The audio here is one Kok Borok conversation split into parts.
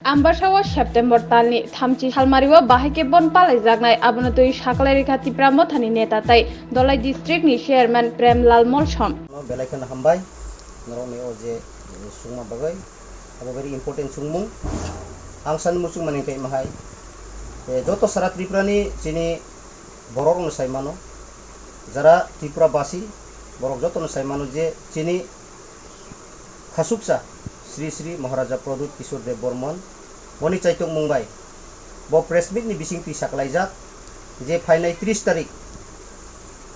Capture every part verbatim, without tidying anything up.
Ambasa o September talni thamchi salmario bahai khe bon palaijaknai, abono twi saklai rikha Tipra Mothani neta tei Dholai district ni chairman Premlal Molsom. No belai kheno hambai, norokni o je, eh, sungma bagwi, abo very important sungmung. Ang sani muchung mani khe mahai, eh, joto sara Tripura ni chini borok rokno sai mano, jara Tripura basi, borok jotono sai mano je chini khasuksa Sri Sri Maharaja Pradyut Kishore Dev Bormon boni chaitokmung bai bo press meet ni bising twi saklaijak je phainai tris tarik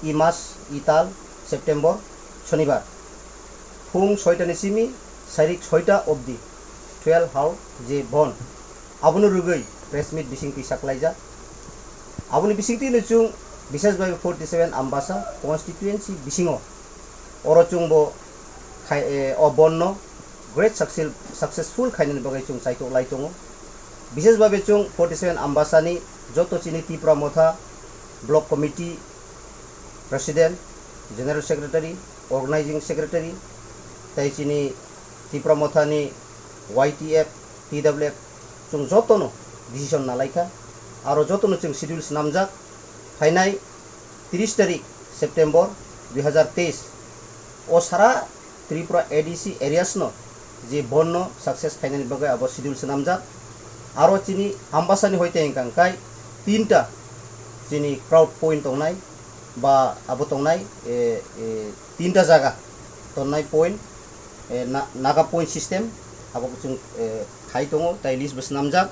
i mas, i tal, September, Shonibar, phung soita ni simi sairik soita obdi, twelve hour je bon, abono rwgwi press meet bising twi saklaijak. Aboni bising twi no chwng bises bai forty seven Ambasa constituency bisingo oro chwng bo khai, eh, o bon no great success, successful khainani bagwi chwng chaitok lai tongo. Bises babe chwng forty seven Ambasa ni joto chini Tipra Motha block committee president, general secretary, organizing secretary, tei chini Tipra Motha ni Y T F, T W F, chwng jotono decision nalaikha, aro jotono chwng schedule swnamjak, phainai tris tarik September dui hazar teis o sara Tripura A D C areas no je bon no success khainani bagwi abo schedule swnamjak. Aro chini Ambasa ni hoite hwnkha hwnkhe tinta chini crowd point tongnai ba abo tongnai, e, e, tinta jaga tongnai point, e, na-, naga point system abo chwng, e, khai tongo, tai list bo swnamjak.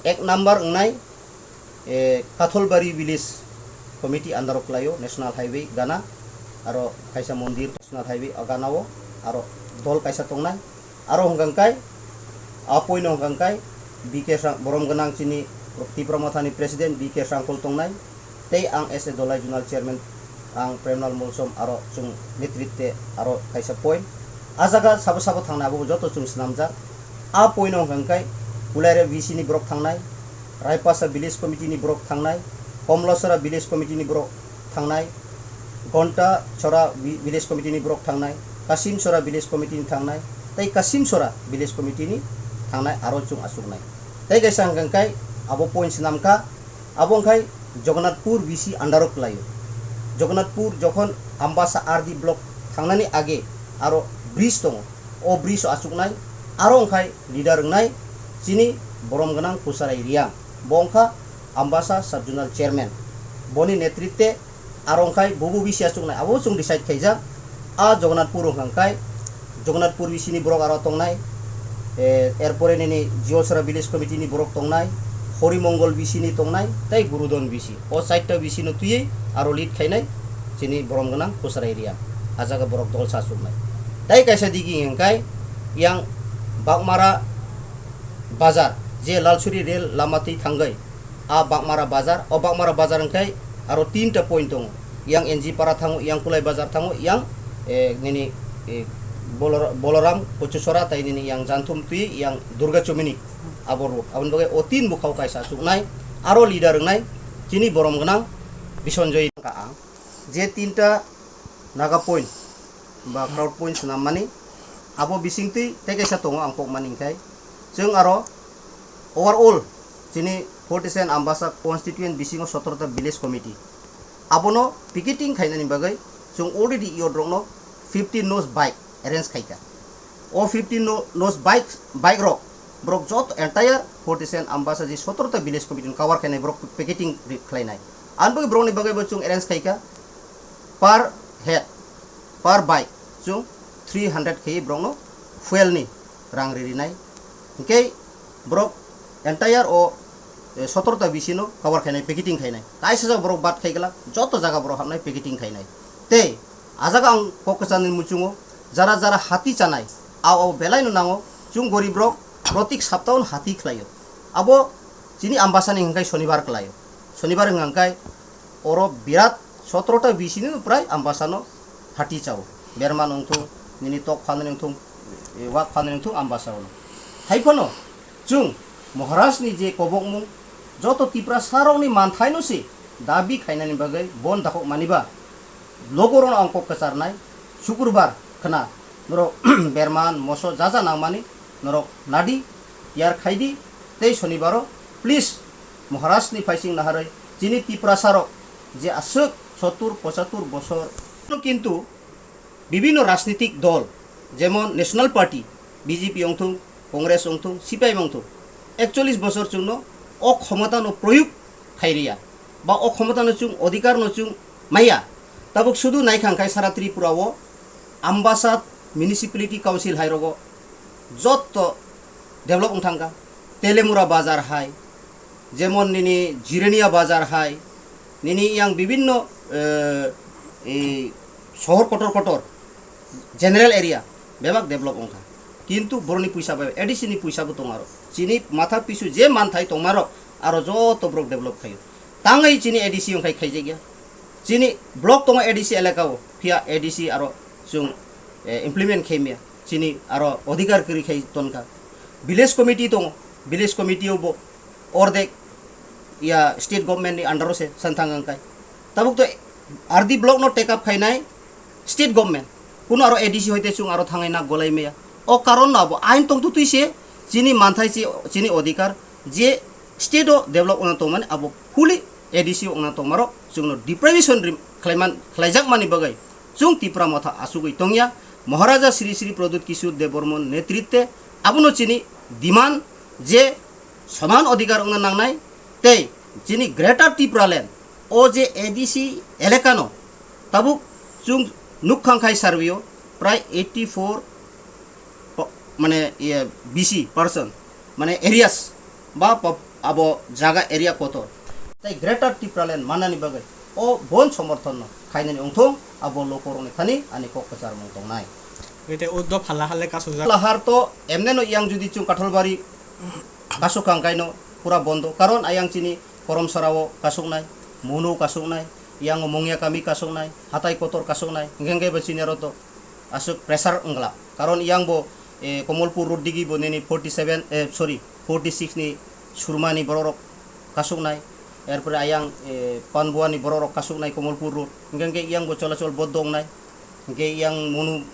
Ek number wngnai, e, Katholbari Village Committee under o kwlaio, National Highway gana, aro kaisa mondir National Highway o gana o, aro dol kaisa tongnai. Aro hwnkha hwnkhe, a point o hwnkha hwnkhe, B K Srang-, borom gwnang chini Tipra Mothani President B K Srangkhol tongnai, tei ang as a Dholai Zonal Chairman, ang Premlal Molsom aro chwng netritwe aro kaisa point. A jaga sabo sabo thangnai abo joto chwng swnamjak. A point o hwnkha hwnkhe Kulaira V C ni borok thangnai, Raipasa Village Committee ni borok thangnai, Komlasora Village Committee ni borok thangnai, Gonta Sora vi-, Village Committee ni borok thangnai, Kasim Sora Village Committee ni thangnai, tei Kasim Sora Village Committee ni thangnai aro chwng achuknai. Tei kaisa hwnkha hwnkhe abo point swnamkha, abo hwnkhe Jagannathpur V C under o kwlaio. Jagannathpur jokhon Ambasa R D block thangnani age aro bridge tongo. O bridge o achuknai, aro hwnkhe leader wngnai chini borom gwnang Kusarai Reang. Bo wngkha Ambasa Sub Zonal Chairman. Boni netritwe aro hwnkhe bubu V C achuknai, abo chwng decide khaijak. A Jagannathpur wngkha hwnkhe Jagannathpur V C ni borok aro tongnai, eh, erpore nini Jiolsora Village Committee ni borok tongnai, Horimongol V C ni tongnai, tei Gurudon V C. O chaita V C no twiwi aro lead khainai chini borom gwnang Kusarai Reang. A jaga borok dol sa achuknai. Tei kaisa digi hwnkhe yang Bakmara Bazar, je Lalsuri rel lama twi thangwi, a Bakmara Bazar, o Bakmara Bazar hwnkhe aro tinta point tongo. Yang N G Para thango, yang Kulai Bazar thango, yang, eh, nini, eh, Bolor-, Boloram, Kochusora, tei nini yang Janthum twi, yang Durga Chomini, abo road. Aboni bagwi o tin bwkhao kaisa achuknai, aro leader wngnai, chini borom gwnang Bisonjoy. Ang je tinta naga point ba crowd point swnammani, abo bisingtwi tei kaisa tongo ang kokmani hwnkhe, chwng aro overall chini forty seven Ambasa constituent bisingo sotorota village committee, abono picketing khainani bagwi chwng already youth rokno fifty nos bike arrange khaikha. O fifty no-, nos bike, bike rok borok joto entire forty seven Ambasa je sotorota village committee ni cover khainai borok picketing ri-, khlainai. Ang bagwi borokni bagwi bo chwng arrange khaikha per head, per bike chwng three hundred khe borokno fuel ni rang ririnai. Hwnkhe borok entire o, eh, sotorota V C no cover khainai, picketing khainai. Kaisa jaga borok bad khaiglak, joto jaga borok habnai picketing khainai. Tei a jaga ang kok kwcharni muchungo jara jara hati chanai, a o belai no nango, chwng gorib rok protik saptao no hati khlaio. Abo chini Ambasani hwnkhe Sonibar khlaio. Sonibar hwnkhe oro birat sotrota V C ni prai Ambasano hati chao. Berma nungthung, nini tok phanani nungthung, eh, wak phanani nungthung Ambasa ono. Hai phano chwng Maharajni je kobokmung joto Tiprasarokni manthaino se dabi khainani bagwi bon dakhok maniba. Logorokno ang kok kwcharnai, Sukurbar khna norok berman, moso ja ja nangmani norok nadi, Yar khaidi, tei sonibaro, please, Maharaj ni phaising naharwi, chini Tiprasa rok je aswk sottur pochattur bosor, kintu bibhinno rajnitik dol, jemon National Party, B J P wngthung, Congress wngthung, C P I M wngthung, ekchollis bosor chwngno o khomotano proyog khairiya, ba o khomotano chwng odhikarno chwng maya. Tabuk sudu naikha hwnkhe sara Tripura o Ambasa Municipality Council hai rogo jotto develop wng thangkha. Telemura bazar hai, jemon nini Jirania bazar hai, nini yang bibhinno, eh, eh, sohor kotor kotor, general area bebak develop wngkha. Kintu boroni puisa bai, A D C ni puisa bo tong aro. Chini matha pisu je manthai tongmarok aro joto borok develop khaio. Tangwi chini A D C wngkhai khaijakya. Chini block tongo A D C elaka o, phiya A D C aro chwng, eh, implement khaimya. Chini aro odhikar kwrwi khai tonkha. Village committee tongo, village committee o bo ordek ya state government ni under o se santhang wngkhai. Tabuk to R D block no take up khainai state government. Kuno aro A D C hoite chwng aro thangai na golai maya. O karon no abo ain tong tutui se chini manthai chi, chini odhikar je state o develop wngna tongmani abo fully A D C o wngna tongmarok chwngno deprivation rim-, khlaiman-, khlaijakmani bagwi chwng Tipra Motha achugwi tongya. Maharaja Sri Sri Pradyut Kishore Debbarman netritwe abono chini demand je soman odhikar wngna nangnai tei chini Greater Tipraland o je A D C elakano tabuk chwng nukha khai survey o prai eighty four po-, mane, iye, B C person, mane, areas ba pop-, abo jaga area kotor. Tai Greater Tipraland manani bagwi o bon somorthon no khainani wngthung, abo lokorokni thani ani kok kwcharmung tongnai. Ete uddo phala hale kasujak. Lahar to emne no yang judi chwng Katholbari kasuk kang kaino pura bondo. Karon ayang chini Koromsara o kasuknai, Munu kasuknai, yang o Mongya kami kasuknai, Hatai Kotor kasuknai, hingke hingke bo chini aro to aswk pressure wngla. Karon yang bo, eh, Komolpur road digi bo nini forty seven, eh, sorry, forty six ni surmani borok rok kasuknai, erpore ayang, eh, Panbua ni borok rok kasuknai Komolpur road. Hingke hingke yang bo cholachol bondo wngnai. Hingke yang Munu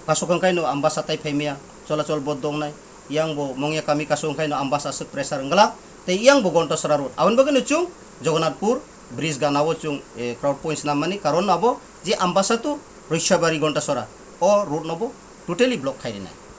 kasuk hingkai no Ambasa tai phaimaya cholachol bondo wngnai. Yang bo Mongya kami kasuk hingkai no Ambasa aswk pressure wngla. Tei yang bo Gontasora road. Aboni bagwi no chwng Jagannathpur bridge gana o chwng, eh, crowd points nammani karon abo je Ambasa to Roisabari Gontasora o road no bo totally block khai rinai.